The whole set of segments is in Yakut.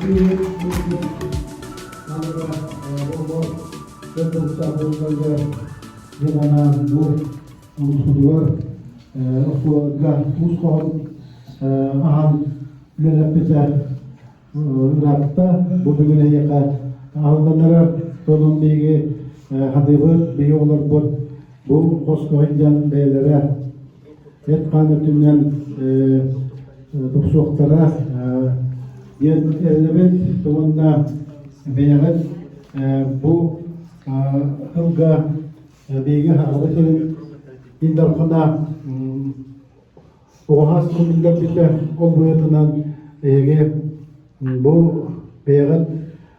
Дьон бу улууспутугар оскуолаларга туус хоһун аһан үлэлэппитэ ыраатта. Бу бүгүн эһиэхэ аһылланнарар сонун биһиги хатыыбыт, биһиги оҕолорбут бу хоско сылдьан бэйэлэрэ эт-хаан өттүнэн тупсуохтара диэн эрэнэбит уонна бэйэҕит бу сылга биһиги Сахабыт сирин Ил Дархана оҕоһаас биллэрбитэ ол быһыытынан эһиги бу бэйэҕит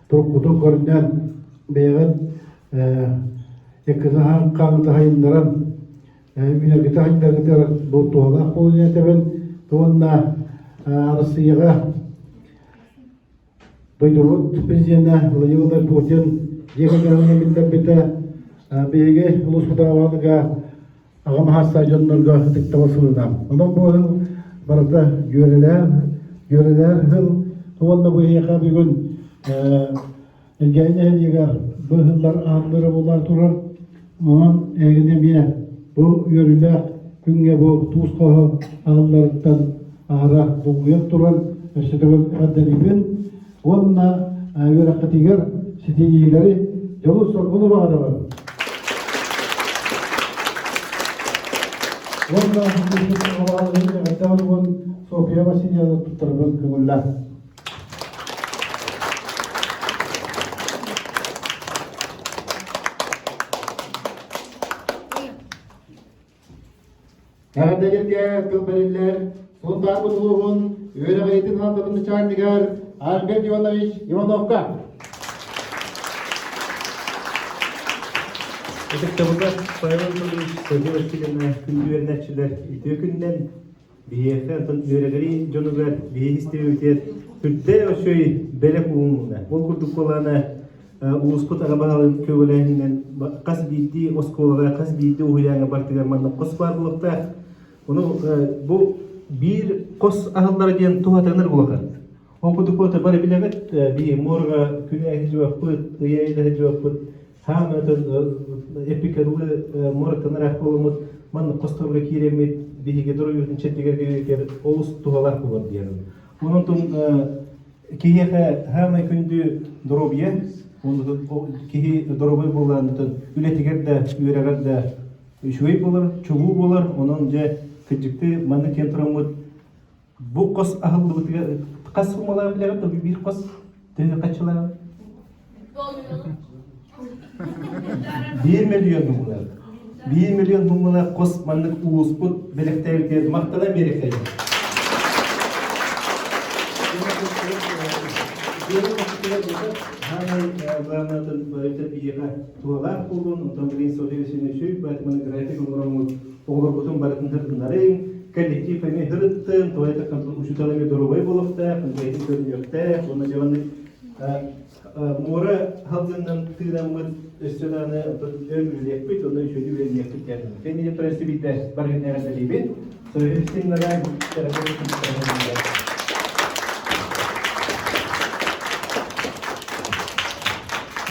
туруккутун көрүнэн бэйэҕит эккитин хаҥытаһайыннаран үүнэргитэ хайдаргытыгар бу туһалаах буолуон этэбин уонна Арассыыйаҕа Дойдубут президенэ Владимир Путин дьиэ кэргэнин биллэрбитэ биһиги улууспутааҕыга аҕам саастаах дьоннорго ытыктабыл сылына. Онон бу сыл барыта дьүөрэлээх, дьүөрэлээх сыл уонна бу эһиэхэ бүгүн Элгээйи нэһилиэгэр бу ыһыллар аһыллара буолан турар. Онон эһигини эмиэ бу үөрүүлээх күҥҥэ бу туус хоһо аһылларыттан аһара долгуйан туран өссө төгүл эҕэрдэлиибин уонна үөрэххитигэр ситиһиилэри, дьолу-соргуну баҕарабын. Уонна эҕэрдэ оругун Софья Васильевна туттарбын көҥүллээх. Эҕэрдэлэргэ тыл бэриллэр Сунтаарбыт улууһун үөрэҕириитин салалтатын начальнигар Альберт Иванович Ивановка. Ытыктабыллаах Павел Анатольевич, Софья Васильевна, күндү үөрэнээччилэр, үтүө күнүнэн! Биһиэхэ оттон үөрэҕирии дьонугар биһиги истибиппитигэр сүрдээх үчүгэй бэлэх уунна. Ол курдук буолаана улууспут аҕа баһылыгын көҕүлээһининэн хас биирдии оскуолаҕа, хас биирдии уһуйааҥҥа бартыгар маннык хос баар буолуохтаах. Ону бу биир хос аһыллара диэн туһатанар улахан. Ол курдук буолта бары билэбит, биир муораҕа күнэ сылдьыбаппыт, ыйа сылдьыбаппыт, хаамытын эпикэлы муораттан ыраах буоламмыт маннык хосторго киирэммит биһиги доруобуйабытын чэбдигиргииригэр олус туһалаах буолар диэн. Онон киһиэхэ хаамай күндү доруобуйа, киһи доруобай буоллаан үлэтигэр да, үөрэҕэр да үчүгэй буолар, чулуу буолар. Онон дьэ кырдьыкты маннык киэн тураммыт Бу хос аһыллыбытыгар хас суммалаах билэҕит да биир хос төһө хаччылаах? 1 миллион суммалаах. 1 миллион суммалаах хос маннык улууспут бэлэхтээбитигэр махтана биэрэхтэйин. Туһалаах буолуон, онтон билигин Софья Васильевна үчүгэй, поэтому график оҥороммут оҕолорбутун барытын сырытыннарыҥ, коллектив эмиэ сырыттын, тоҕо этэ учуутал эмиэ доруобай буолуохтаах, бэйэтин көрүнүөхтээх, уонна дьэ маннык муора халгынынан тыынаммыт өссө даҕаны өр үлэлиэхпит, онно үчүгэйдик үлэлиэхпит диэн. Кэнники пресс-биирдэ барытын эҕэрдэлиибин. Союзтиннара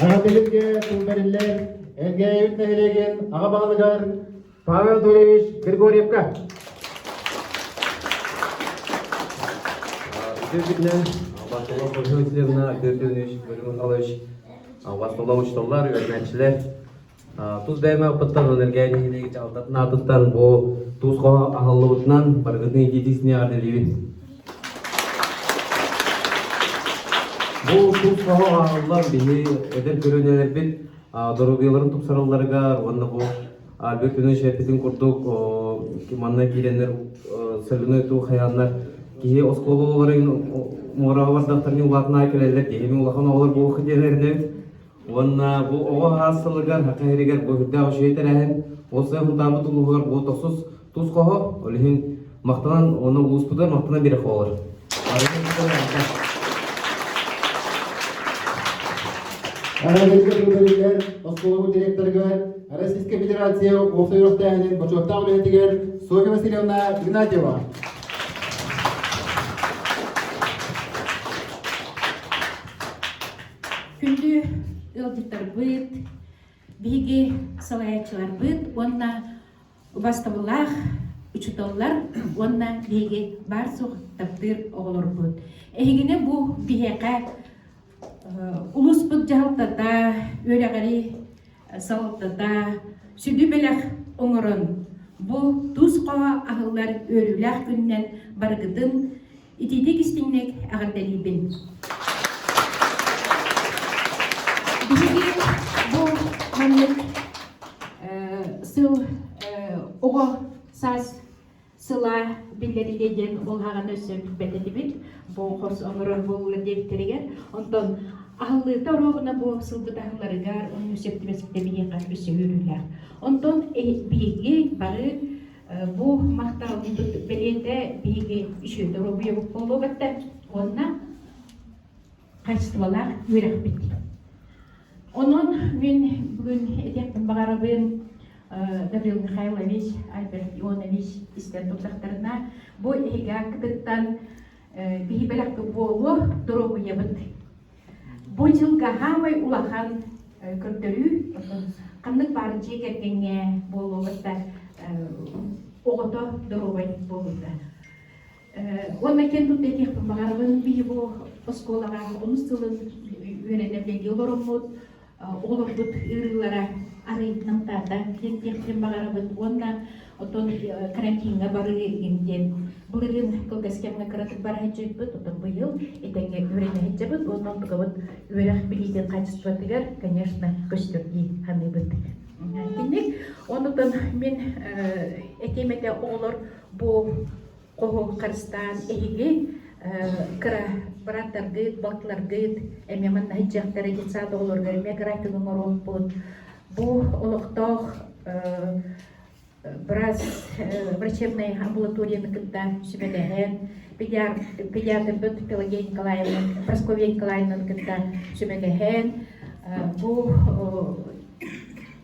Аҕа билимгэ тыл бэриллэр Элгээйибит нэһилиэгин аҕа баһылыгар Павел Анатольевич Григорьевка. Үтүө күнүнэн Василий Васильевна, Альберт Иванович, Владимир Михайлович, Василий учууталлар, үөрэнээччилэр тус бэйэм опыттан Элгээйи нэһилиэгин дьаһалтатын аатыттан бу туус хоһо аһыллыбытынан барыгытын итиитисини эҕэрдэлиибин. Бу туус хоһо аһыллан биһи эдэр көлүөнэлэрбит доруобуйаларын тупсаралларыгар уонна бу Альберт Иванович эппитин курдук манна киирэннэр соляной туу хайааннар киһи оскуола оҕолорун муораҕа бардахтарына улаатан кэлэллэр киһини улахан оҕолор буолуох диэн эрэнэбит уонна бу оҕо хаас сылыгар Саха сиригэр бу үрдээх үчүгэй тэрээһин ол сайын Сунтаарбыт улууһугар бу тохсус тус хоһо ол иһин махтанан уонна улууспутугар махтанан биэрэх оҕолор Араҕыйга тылларыгар оскуолабыт директорыгар Российскай Федерация уопсай үөрэхтээһинин бочуоттаах үлэһитигэр Софья Васильевна Игнатьева. Күндү ыалдьыттарбыт, биһиги салайааччыларбыт уонна убастабыллаах учууталлар уонна биһиги баар-суох таптыыр оҕолорбут. Эһигини бу биһиэхэ улууспут дьаһалтата, үөрэҕири салалтата сүдү бэлэх оҥорон бу тус хоһо аһыллар үөрүүлээх күнүнэн барыгытын итиитик истиҥник эҕэрдэлиибин. Биһиги бу маннык сыл оҕо саас сыла биллэриллиэ диэн ол хаҕаны өссө билбэт этибит. Бу хос оҥорор буоллулар диэбиттэригэр. Онтон аһыллыыта оруобуна бу сылбыт аһылларыгар онну сөп түбэспитэ биһиэхэ өссө үөрүүлээх. Онтон биһиги бары бу махталбыт бэлиэтэ биһиги үчүгэй доруобуйабыт буолуо уонна хаачыстыбалаах үөрэхпит. Онон мин бүгүн этиэхпин баҕарабын Гаврил Михайлович, Альберт Ионович истэн турдахтарына, бу эһиги аккытыттан биһи бэлэхпит буолуо доруобуйабыт. Бу дьылга хаамай улахан көрдөрүү, ханнык баар дьиэ кэргэҥҥэ буолуо кытта оҕото доруобай буолуута. Уонна киэн тутта этиэхпин баҕарабын, биһи бу оскуолаҕа онус сылын үөрэнэ үлэлии олороммут, оҕолорбут ыарыылара арый намтаата диэн диэхпин баҕарабын уонна оттон карантиҥҥа барыы игин диэн былырыын кылгас кэмҥэ кыратык бара сылдьыбыппыт, оттон быйыл этэҥҥэ үөрэнэ сылдьабыт уонна онтукабыт үөрэх билиитин хаачыстыбатыгар, конечно, көстөр дии саныыбыт. Итинник. Оннуктан мин этиэм этэ оҕолор бу хоһу харыстаан эһиги кыра бырааттаргыт, балтыларгыт эмиэ манна сылдьыахтара детсад оҕолоругар эмиэ график оҥоруохпут. Бу олохтоох быраас врачебнай амбулаторияны кытта сүбэлэһэн, педиатрбыт Пелагея Николаевна, Прасковья Николаевнаны кытта сүбэлэһэн, бу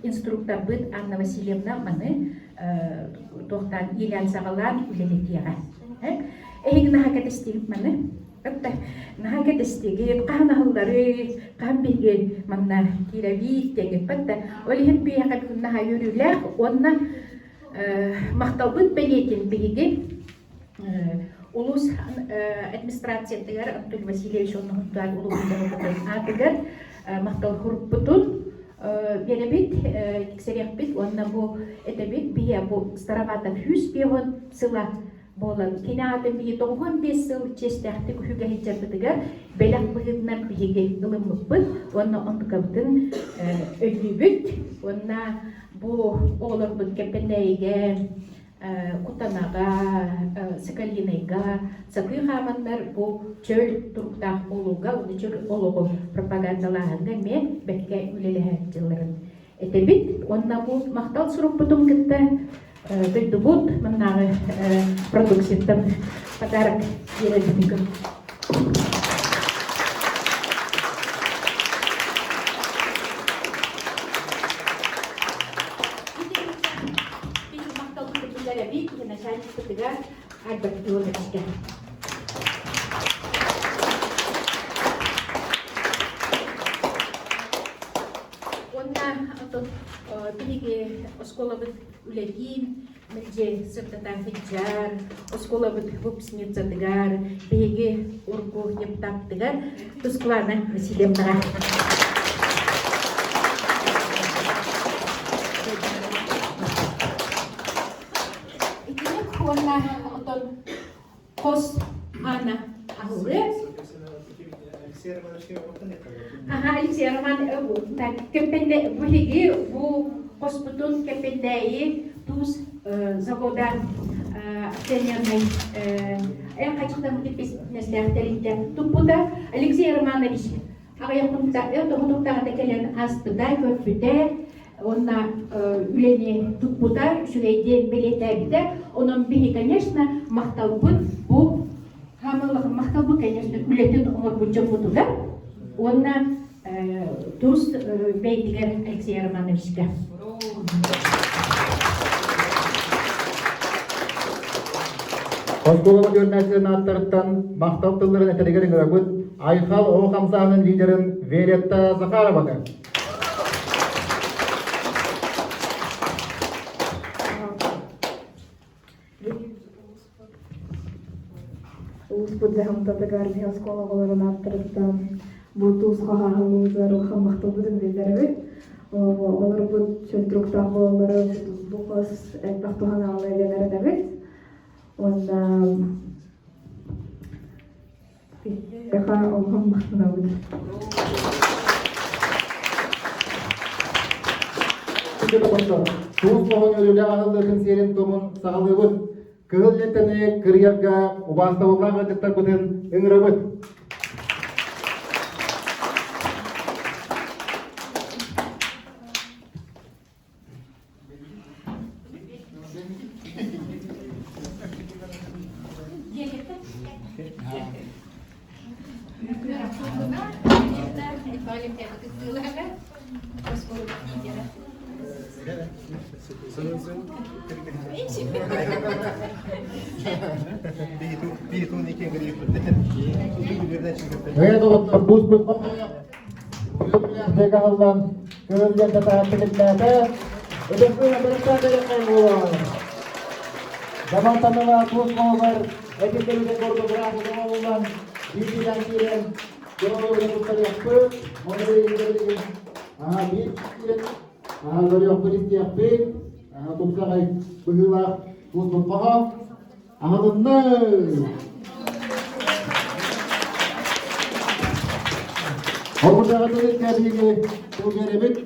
инструкторбыт Анна Васильевна маны туохтаан иилээн саҕалаан үлэлэтиэҕэ. Эһиги наһаа кэтэстигит маны. Наһаа кэтэстигит, хаһан аһылларый, хаһан биһиги манна киирэбиит диэҥҥит да. Ол иһин биһиэхэ бүгүн наһаа үөрүүлээх уонна махталбыт бэлиэтин биһиги улуус администрациятыгар Анатолий Васильевич Оннуһунтаар улууһун дьаһалтатын аатыгар махтал хуруппутун биэрэбит, тиксэриэхпит уонна бу этэбит биһи бу Староватов 150 сыла буолан кини аатын биһи 95 сыл чиэстээхтик үһүгэ сылдьарбытыгар бэлэх быһыытынан биһиги ылыммыппыт уонна онтукабытын өйдүүбүт уонна бу оҕолорбут Кэппэндээйигэ Кутанаҕа, Соколинайга сатыы хааманнар бу чөл туруктаах буолууга уонна чөл олоҕу пропагандалааһыҥҥа эмиэ бэркэ үлэлэһээччилэрин этэбит. Уонна бу махтал сурукпутун кытта дойдубут маннааҕы продукцияттан подарок биэрэбит. Махталбытын начальникпытыгар Альберт Ивановичка. Уонна отон биһиги оскуолабыт үлэлиин мэлдьи сырдата сылдьар, оскуолабыт выпускницатыгар, биһиги урукку депутаттыгар Тускулана Васильевнаҕа. Итинник уонна отон хос аана аһыллыа. Аха, Алексей Роман кэппэнде биһиги бу хоспутун Кэппэндээйи туус завода акционернай эн хачыктаммыт бизнестээх тэрилтэ туппута. Алексей Романович аҕыйах хонуктааҕыта кэлэн ааспыта, көрбүтэ уонна үлэни туппута, үчүгэйдик бэлиэтээбитэ. Онон биһи, конечно, махталбыт бу махталбыт, конечно, үлэтин оҥорбут дьоммутугар уонна тус бэйдигэр Алексей Романовичка. Оскуолабыт үөрэнээччилэрин ааттарыттан махтал тылларын этэригэр ыҥырабыт. Айхал оҕо хамсааһынын лидерин Веретта Захарованы. Улууспут дьаһамтатыгар биһи оскуола оҕолорун ааттарыттан бу туус хаһааһыллыбытыгар улахан махталбытын биллэрэбит. Оҕолорбут чөл туруктаах буолаллара бу хос элбэх туһанаалла диэн эрэнэбит. Уонна биһиэхэ улахан махтанабыт. Туус хоһун өлүлэ аһыллыытын сиэрин тумун саҕалыыбыт. Кыһыл лиэнтэни кырыйарга убаастабыллаах ыалдьыттарбытын ыҥырабыт. Ээ доҕоттор, буспут Бегаһыллан көмөллөн татааттыгыллаата. Өтөккүн бырыстаан береккай буолар. Заман таныла туос моһугар этиллибитин курдук графика оҥоһуллан, биирдиилээн киирэн дьону туттарыахпыт, ону билигин биир киирэн көрүөхпүт истиэхпит, тупсаҕай быһыылаах туспут хоһоон аһылынна. Ол курдук биһиги тыл биэрэбит.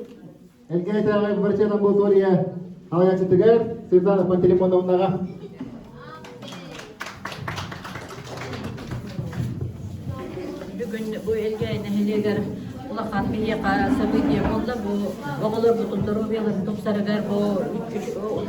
Элгээйитээҕи врачебная амбулатория салайааччытыгар Светлана Пантелеймоновнаҕа. Бүгүн бу Элгээйи нэһилиэгэр улахан биһиэхэ событие буолла. Бу оҕолорбутун доруобуйаларын тупсарыгар бу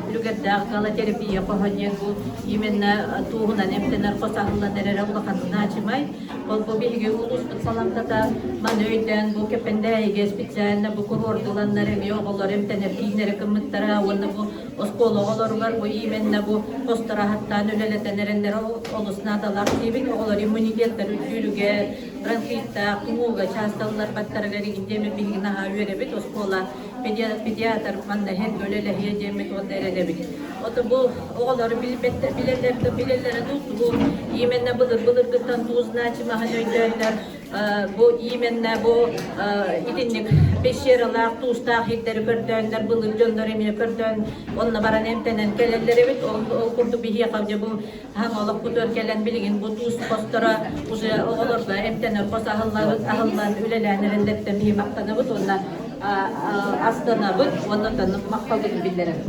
үлүгэрдээх галотерапия хоһо диэн бу именно тууһунан эмтэнэр хос аһыллан эрэрэ улахан значимай. Ол бу биһиги улууспут саламтата маны өйдөөн бу Кэппэндээйигэ специально бу курордуланнар эмиэ оҕолор эмтэнэр кииннэри кыммыттара уонна бу оскуола оҕолоругар бу именно бу хосторо аһаттаан үлэлэтэн эрэллэрэ олус наадалаах диибин. Оҕолор иммунитеттар үрдүүрүгэр, бронхиттаах, тумууга чаасталлар баттарыгар игин диэмин биһиги наһаа үөрэбит. Оскуола педиатр манна иһэн үлэлэһиэ диэммит уонна эрэнэбит. Ото бу оҕолору билбэттэр, билэллэр да билэллэрэ дуу, бу именно былыр-былыргыттан туус значимаһын өйдөөннөр, бу именно бу итинник пещералаах, туустаах иһиттэри көрдөөннөр, былыр дьоннор эмиэ көрдөөн, онно баран эмтэнэн кэлэллэр эбит. Ол курдук биһиэхэ дьэ бу хаҥ олохпутугар кэлэн билигин бу туус хосторо уже оҕолорго эмтэнэр хос аһыллабыт, аһыллан үлэлээн эрэллэриттэн биһи махтанабыт уонна астынабыт уонна махталбытын биллэрэбит.